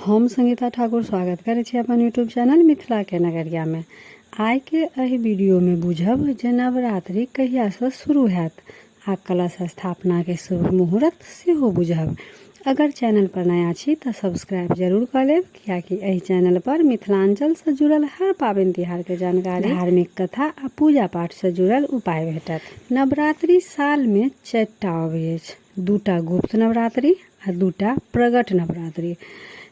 हम संगीता ठाकुर स्वागत करै छी अपन यूट्यूब चैनल मिथिला के नगरिया में। आइ के एहि वीडियो में बुझब जे नवरात्रि कहिया से शुरू हैत आ कलश स्थापना के शुभ मुहूर्त सेहो बुझब। अगर चैनल पर नया छी तऽ सब्सक्राइब जरूर कऽ लेब, कियाकि एहि चैनल पर मिथिलांचल से जुड़ल हर पाबनि तिहार के जानकारी, धार्मिक कथा आ पूजा पाठ से जुड़ल उपाय भेटत। नवरात्रि साल में 4टा अबै अछि, 2टा गुप्त नवरात्रि आ 2टा प्रगट नवरात्रि।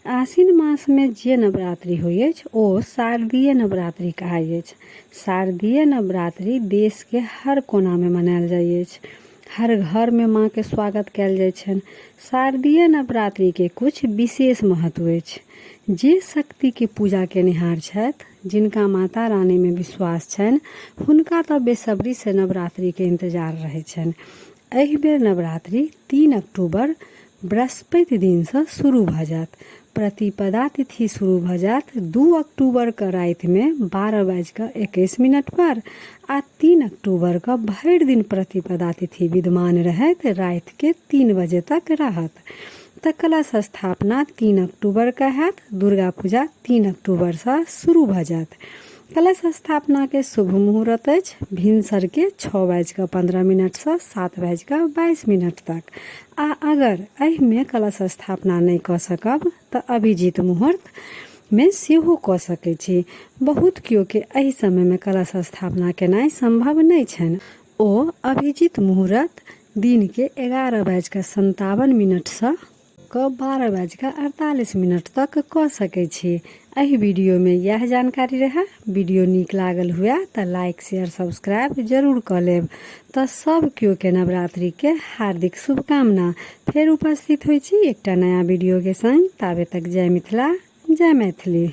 आश्विन मास में जे नवरात्रि होइ अछि ओ शारदीय नवरात्रि कहाइ अछि। शारदीय नवरात्रि देश के हर कोना में मनायल जाइ अछि। हर घर में माँ के स्वागत कयल जाइ छनि। शारदीय नवरात्रि के कुछ विशेष महत्व अछि। जे शक्ति के पूजा केनिहार छथि, जिनका माता रानी में विश्वास छनि, हुनका तऽ बेसब्री से नवरात्रि के इंतजार रहै छनि। एहि बेर नवरात्रि 3 अक्टूबर बृहस्पति दिनसँ शुरू भऽ जायत। प्रतिपदा तिथि शुरू भऽ जायत 2 अक्टूबरके रातिमे बारह बाजि कऽ 21 मिनट पर आ 3 अक्टूबरके भरि दिन प्रतिपदा तिथि विद्यमान रहैत रातिके 3 बजे तक रहत। तऽ कलश स्थापना 3 अक्टूबरके हैत। दुर्गा पूजा 3 अक्टूबरसँ शुरू भऽ जायत। कलश स्थापनाके शुभ मुहूर्त अछि भिनसरके छओ बाजि कऽ 15 मिनटसँ सात बाजि कऽ 22 मिनट तक। आ अगर एहिमे कलश स्थापना नहि कऽ सकब तऽ अभिजीत मुहूर्तमे सेहो कऽ सकै छी। बहुत केओके एहि समयमे कलश स्थापना केनाइ सम्भव नहि छनि। ओ अभिजीत मुहूर्त दिनके एगारह बाजि कऽ सन्तावन मिनटसँ कऽ बारह बाजि कऽ 48 मिनट तक कऽ सकै छी। एहि वीडियोमे इएह जानकारी रहए। वीडियो नीक लागल हुए तऽ लाइक, शेयर, सब्सक्राइब जरूर कऽ लेब। तऽ सब केओके नवरात्रिके हार्दिक शुभकामना। फेर उपस्थित होइ छी एकटा नया वीडियोके संग। ताबे तक जय मिथिला, जय मैथिली।